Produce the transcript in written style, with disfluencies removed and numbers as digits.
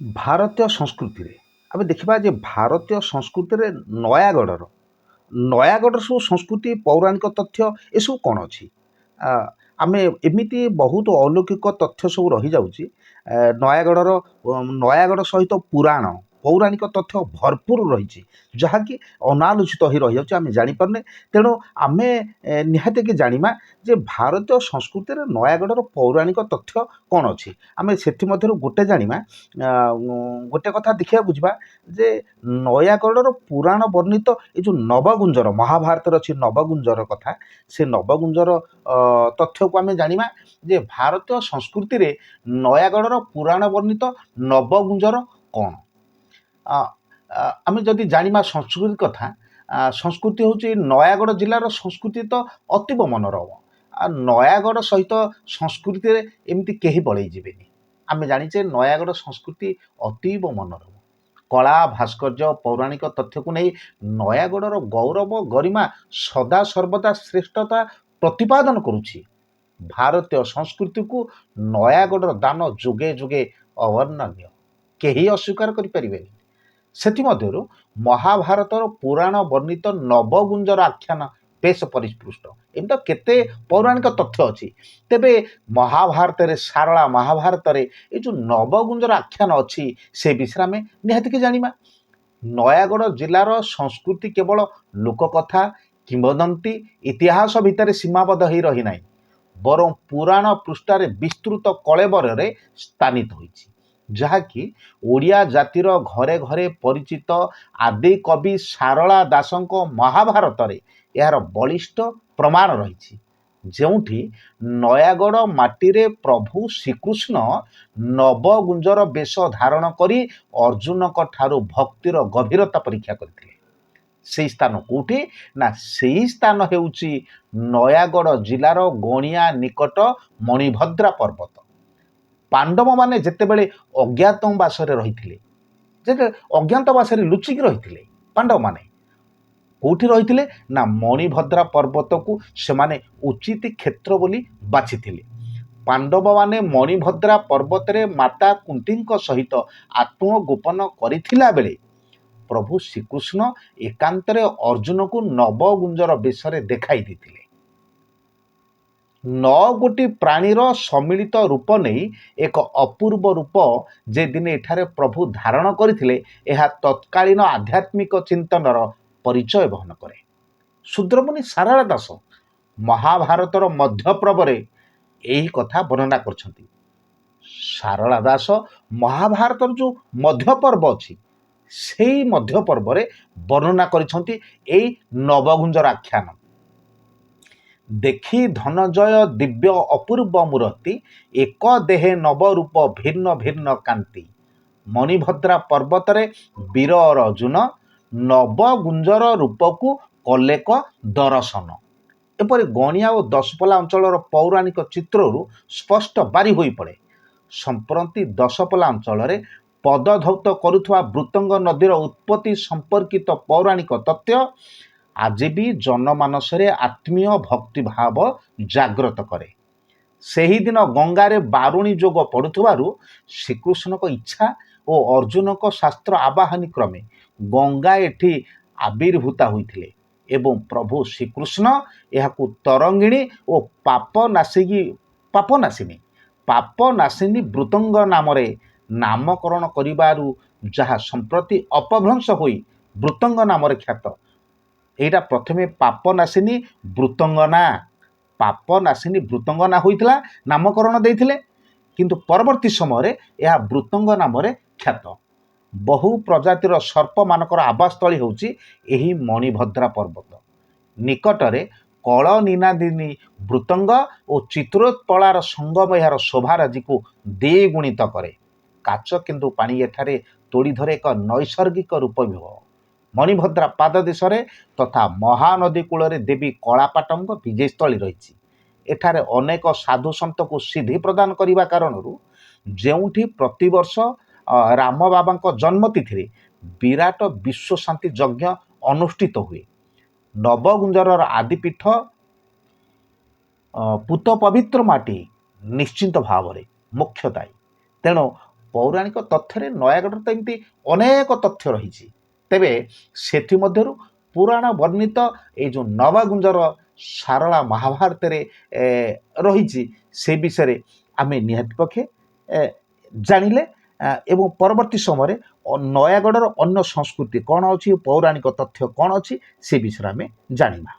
ଭାରତୀୟ ସଂସ୍କୃତିରେ ଆମେ ଦେଖିବା ଯେ ଭାରତୀୟ ସଂସ୍କୃତିରେ ନୟାଗଡ଼ର ନୟାଗଡ଼ର ସବୁ ସଂସ୍କୃତି, ପୌରାଣିକ ତଥ୍ୟ ଏସବୁ କ'ଣ ଅଛି। ଆମେ ଏମିତି ବହୁତ ଅଲୌକିକ ତଥ୍ୟ ସବୁ ରହିଯାଉଛି। ନୟାଗଡ଼ର ନୟାଗଡ଼ ସହିତ ପୁରାଣ, ପୌରାଣିକ ତଥ୍ୟ ଭରପୁର ରହିଛି, ଯାହାକି ଅନାଲୋଚିତ ହୋଇ ରହିଯାଉଛି, ଆମେ ଜାଣିପାରୁନେ। ତେଣୁ ଆମେ ନିହାତିକି ଜାଣିବା ଯେ ଭାରତୀୟ ସଂସ୍କୃତିରେ ନୟାଗଡ଼ର ପୌରାଣିକ ତଥ୍ୟ କ'ଣ ଅଛି। ଆମେ ସେଥିମଧ୍ୟରୁ ଗୋଟେ ଜାଣିବା, ଗୋଟେ କଥା ଦେଖିବାକୁ ଯିବା ଯେ ନୟାଗଡ଼ର ପୁରାଣ ବର୍ଣ୍ଣିତ ଏ ଯେଉଁ ନବଗୁଞ୍ଜର, ମହାଭାରତରେ ଅଛି ନବଗୁଞ୍ଜର କଥା, ସେ ନବଗୁଞ୍ଜର ତଥ୍ୟକୁ ଆମେ ଜାଣିବା ଯେ ଭାରତୀୟ ସଂସ୍କୃତିରେ ନୟାଗଡ଼ର ପୁରାଣ ବର୍ଣ୍ଣିତ ନବଗୁଞ୍ଜର କ'ଣ। ଆମେ ଯଦି ଜାଣିବା ସଂସ୍କୃତି କଥା, ସଂସ୍କୃତି ହେଉଛି ନୟାଗଡ଼ ଜିଲ୍ଲାର ସଂସ୍କୃତି ତ ଅତୀବ ମନୋରମ। ଆଉ ନୟାଗଡ଼ ସହିତ ସଂସ୍କୃତିରେ ଏମିତି କେହି ବଳେଇ ଯିବେନି। ଆମେ ଜାଣିଛେ ନୟାଗଡ଼ ସଂସ୍କୃତି ଅତୀବ ମନୋରମ। କଳା, ଭାସ୍କର୍ଯ୍ୟ, ପୌରାଣିକ ତଥ୍ୟକୁ ନେଇ ନୟାଗଡ଼ର ଗୌରବ ଗରିମା ସଦା ସର୍ବଦା ଶ୍ରେଷ୍ଠତା ପ୍ରତିପାଦନ କରୁଛି। ଭାରତୀୟ ସଂସ୍କୃତିକୁ ନୟାଗଡ଼ର ଦାନ ଯୁଗେ ଯୁଗେ ଅବର୍ଣ୍ଣନୀୟ, କେହି ଅସ୍ୱୀକାର କରିପାରିବେନି। ସେଥିମଧ୍ୟରୁ ମହାଭାରତର ପୁରାଣ ବର୍ଣ୍ଣିତ ନବଗୁଞ୍ଜର ଆଖ୍ୟାନ ବେଶ ପରିସ୍ପୃଷ୍ଟ। ଏମିତି ତ କେତେ ପୌରାଣିକ ତଥ୍ୟ ଅଛି। ତେବେ ମହାଭାରତରେ, ସାରଳା ମହାଭାରତରେ ଏ ଯେଉଁ ନବଗୁଞ୍ଜର ଆଖ୍ୟାନ ଅଛି, ସେ ବିଷୟରେ ଆମେ ନିହାତିକି ଜାଣିବା। ନୟାଗଡ଼ ଜିଲ୍ଲାର ସଂସ୍କୃତି କେବଳ ଲୋକକଥା, କିମ୍ବଦନ୍ତୀ, ଇତିହାସ ଭିତରେ ସୀମାବଦ୍ଧ ହୋଇ ରହିନାହିଁ, ବରଂ ପୁରାଣ ପୃଷ୍ଠାରେ ବିସ୍ତୃତ କଳେବରରେ ସ୍ଥାନିତ ହୋଇଛି, ଯାହାକି ଓଡ଼ିଆ ଜାତିର ଘରେ ଘରେ ପରିଚିତ ଆଦି କବି ସାରଳା ଦାସଙ୍କ ମହାଭାରତରେ ଏହାର ବଳିଷ୍ଠ ପ୍ରମାଣ ରହିଛି, ଯେଉଁଠି ନୟାଗଡ଼ ମାଟିରେ ପ୍ରଭୁ ଶ୍ରୀକୃଷ୍ଣ ନବଗୁଞ୍ଜର ବେଶ ଧାରଣ କରି ଅର୍ଜୁନଙ୍କ ଠାରୁ ଭକ୍ତିର ଗଭୀରତା ପରୀକ୍ଷା କରିଥିଲେ। ସେଇ ସ୍ଥାନ କେଉଁଠି ନା, ସେଇ ସ୍ଥାନ ହେଉଛି ନୟାଗଡ଼ ଜିଲ୍ଲାର ଗଣିଆ ନିକଟ ମଣିଭଦ୍ରା ପର୍ବତ। ପାଣ୍ଡବମାନେ ଯେତେବେଳେ ଅଜ୍ଞାତବାସରେ ରହିଥିଲେ, ଯେତେବେଳେ ଅଜ୍ଞାତବାସରେ ଲୁଚିକି ରହିଥିଲେ, ପାଣ୍ଡବମାନେ କେଉଁଠି ରହିଥିଲେ ନା ମଣିଭଦ୍ରା ପର୍ବତକୁ ସେମାନେ ଉଚିତ କ୍ଷେତ୍ର ବୋଲି ବାଛିଥିଲେ। ପାଣ୍ଡବମାନେ ମଣିଭଦ୍ରା ପର୍ବତରେ ମାତା କୁନ୍ତୀଙ୍କ ସହିତ ଆତ୍ମଗୋପନ କରିଥିଲା ବେଳେ ପ୍ରଭୁ ଶ୍ରୀକୃଷ୍ଣ ଏକାନ୍ତରେ ଅର୍ଜୁନକୁ ନବଗୁଞ୍ଜର ବେଶରେ ଦେଖାଇ ଦେଇଥିଲେ। ନଅ ଗୋଟି ପ୍ରାଣୀର ସମ୍ମିଳିତ ରୂପ ନେଇ ଏକ ଅପୂର୍ବ ରୂପ ଯେ ଦିନେ ଏଠାରେ ପ୍ରଭୁ ଧାରଣ କରିଥିଲେ, ଏହା ତତ୍କାଳୀନ ଆଧ୍ୟାତ୍ମିକ ଚିନ୍ତନର ପରିଚୟ ବହନ କରେ। ଶୂଦ୍ରମୁନି ସାରଳା ଦାସ ମହାଭାରତର ମଧ୍ୟପର୍ବରେ ଏହି କଥା ବର୍ଣ୍ଣନା କରିଛନ୍ତି। ସାରଳା ଦାସ ମହାଭାରତର ଯେଉଁ ମଧ୍ୟପର୍ବ ଅଛି, ସେଇ ମଧ୍ୟପର୍ବରେ ବର୍ଣ୍ଣନା କରିଛନ୍ତି ଏଇ ନବଗୁଞ୍ଜର ଆଖ୍ୟାନ। ଦେଖି ଧନଞ୍ଜୟ ଦିବ୍ୟ ଅପୂର୍ବ ମୂରତି, ଏକ ଦେହେ ନବରୂପ ଭିନ୍ନ ଭିନ୍ନ କାନ୍ତି। ମଣିଭଦ୍ରା ପର୍ବତରେ ବୀର ଅର୍ଜୁନ ନବଗୁଞ୍ଜର ରୂପକୁ କଲେକ ଦରଶନ। ଏପରି ଗଣିଆ ଓ ଦଶପଲା ଅଞ୍ଚଳର ପୌରାଣିକ ଚିତ୍ରରୁ ସ୍ପଷ୍ଟ ବାରି ହୋଇପଡ଼େ। ସମ୍ପ୍ରତି ଦଶପଲା ଅଞ୍ଚଳରେ ପଦଧୌତ କରୁଥିବା ବୃତ୍ତଙ୍ଗ ନଦୀର ଉତ୍ପତ୍ତି ସମ୍ପର୍କିତ ପୌରାଣିକ ତଥ୍ୟ ଆଜି ବି ଜନମାନସରେ ଆତ୍ମୀୟ ଭକ୍ତିଭାବ ଜାଗ୍ରତ କରେ। ସେହିଦିନ ଗଙ୍ଗାରେ ବାରୁଣୀ ଯୋଗ ପଡ଼ୁଥିବାରୁ ଶ୍ରୀକୃଷ୍ଣଙ୍କ ଇଚ୍ଛା ଓ ଅର୍ଜୁନଙ୍କ ଶାସ୍ତ୍ର ଆବାହନୀ କ୍ରମେ ଗଙ୍ଗା ଏଠି ଆବିର୍ଭୂତା ହୋଇଥିଲେ ଏବଂ ପ୍ରଭୁ ଶ୍ରୀକୃଷ୍ଣ ଏହାକୁ ତରଙ୍ଗିଣୀ ଓ ପାପନାଶିନୀ ବୃତ୍ତଙ୍ଗ ନାମରେ ନାମକରଣ କରିବାରୁ ଯାହା ସମ୍ପ୍ରତି ଅପଭ୍ରଂଶ ହୋଇ ବୃତ୍ତଙ୍ଗ ନାମରେ ଖ୍ୟାତ। ଏଇଟା ପ୍ରଥମେ ପାପନାଶିନୀ ବୃତ୍ତଙ୍ଗନା, ପାପନାଶିନୀ ବୃତ୍ତଙ୍ଗନା ହୋଇଥିଲା, ନାମକରଣ ଦେଇଥିଲେ, କିନ୍ତୁ ପରବର୍ତ୍ତୀ ସମୟରେ ଏହା ବୃତ୍ତଙ୍ଗ ନାମରେ ଖ୍ୟାତ। ବହୁ ପ୍ରଜାତିର ସର୍ପମାନଙ୍କର ଆବାସସ୍ଥଳୀ ହେଉଛି ଏହି ମଣିଭଦ୍ରା ପର୍ବତ। ନିକଟରେ କଳନିନାଦିନୀ ବୃତ୍ତଙ୍ଗ ଓ ଚିତ୍ରୋତ୍ପଳାର ସଙ୍ଗମ ଏହାର ଶୋଭାରାଜିକୁ ଦ୍ୱିଗୁଣିତ କରେ। କାଚ କେନ୍ଦୁ ପାଣି ଏଠାରେ ତୋଳି ଧରେ ଏକ ନୈସର୍ଗିକ ରୂପ ବିଭବ। ମଣିଭଦ୍ରା ପାଦଦେଶରେ ତଥା ମହାନଦୀ କୂଳରେ ଦେବୀ କଳାପାଟଙ୍କ ବିଜୟସ୍ଥଳୀ ରହିଛି। ଏଠାରେ ଅନେକ ସାଧୁ ସନ୍ଥଙ୍କୁ ସିଦ୍ଧି ପ୍ରଦାନ କରିବା କାରଣରୁ ଯେଉଁଠି ପ୍ରତିବର୍ଷ ରାମ ବାବାଙ୍କ ଜନ୍ମତିଥିରେ ବିରାଟ ବିଶ୍ୱଶାନ୍ତି ଯଜ୍ଞ ଅନୁଷ୍ଠିତ ହୁଏ। ନବଗୁଞ୍ଜରର ଆଦିପୀଠ ପୂତ ପବିତ୍ର ମାଟି ନିଶ୍ଚିନ୍ତ ଭାବରେ ମୋକ୍ଷଦାୟୀ। ତେଣୁ ପୌରାଣିକ ତଥ୍ୟରେ ନୟାଗଡ଼ର ତ ଏମିତି ଅନେକ ତଥ୍ୟ ରହିଛି। ତେବେ ସେଥିମଧ୍ୟରୁ ପୁରାଣ ବର୍ଣ୍ଣିତ ଏଇ ଯେଉଁ ନବଗୁଞ୍ଜର ସାରଳା ମହାଭାରତରେ ରହିଛି, ସେ ବିଷୟରେ ଆମେ ନିହାତି ପକ୍ଷେ ଜାଣିଲେ ଏବଂ ପରବର୍ତ୍ତୀ ସମୟରେ ନୟାଗଡ଼ର ଅନ୍ୟ ସଂସ୍କୃତି କ'ଣ ଅଛି, ପୌରାଣିକ ତଥ୍ୟ କ'ଣ ଅଛି, ସେ ବିଷୟରେ ଆମେ ଜାଣିବା।